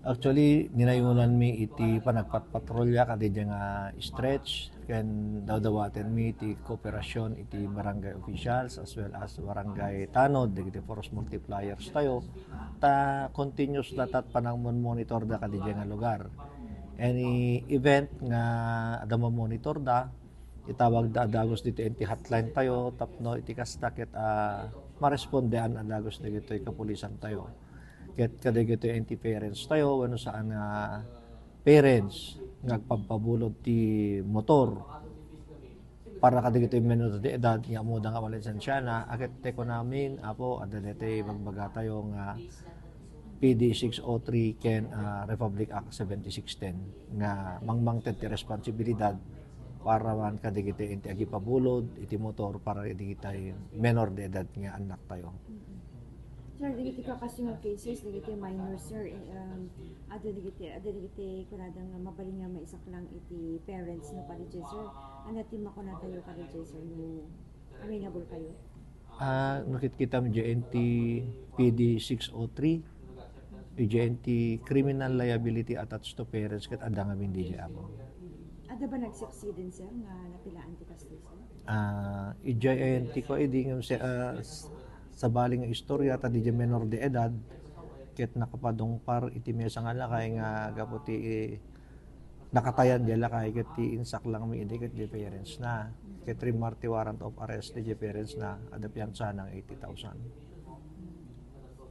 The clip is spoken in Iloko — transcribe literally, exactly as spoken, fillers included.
Actually, ninayunan mi iti panagpatpatrolya kadi nga stretch, ken dawdawaten mi ti kooperasyon iti barangay officials as well as barangay tanod, dagiti force multipliers tayo, ta continuous latat panagmon-monitor da kadi nga lugar. Any event nga adda mamonitor da, itawag da a dagus ditoy enti hotline tayo, tapno iti kasta ket, ah, marespondean a dagus dagitoy kapulisan tayo. Ket kadagitoy enti parents tayo, wenno saan nga parents nga agpabpabulod ti motor para kadagitoy menor de edad nga ammoda nga wala lisensiana, a ket ti kunamin, Apo, adda daytoy ibagbaga tayo nga P D six oh three ken, ah, Republic Act seventy-six ten nga mangmangted ti responsibilidad para man kadagitoy enti agipabulod iti motor para kadagitoy menor de edad nga annak tayo. Sir, dagiti kakasyo nga cases, dagiti minors, sir, eh, um, adda dagiti, adda dagiti kunada nga mabalin nga maisaklang iti parents, no, kadi, sir? Ania ti makunatayo kadi, sir, no amenable kayo? Ah, nakitkitam diay enti P D six oh three, diay enti criminal liability attached to parents ket adda ngamin diay, Apo. Adda ba nagsucceed, sir, nga napilaan ti kasto, sir? Ah, idiay enti ko idi ngem se-, ah, s-, sabali nga istorya ta diay menor de edad ket nakapadungpar iti mesa nga lakay nga gapu ti, eh, nakatayan diay lakay ket ti insaklang mi idi ket diay parents na. Ket rimmar ti warrant of arrest diay parents na, adda piansa nga eighty thousand.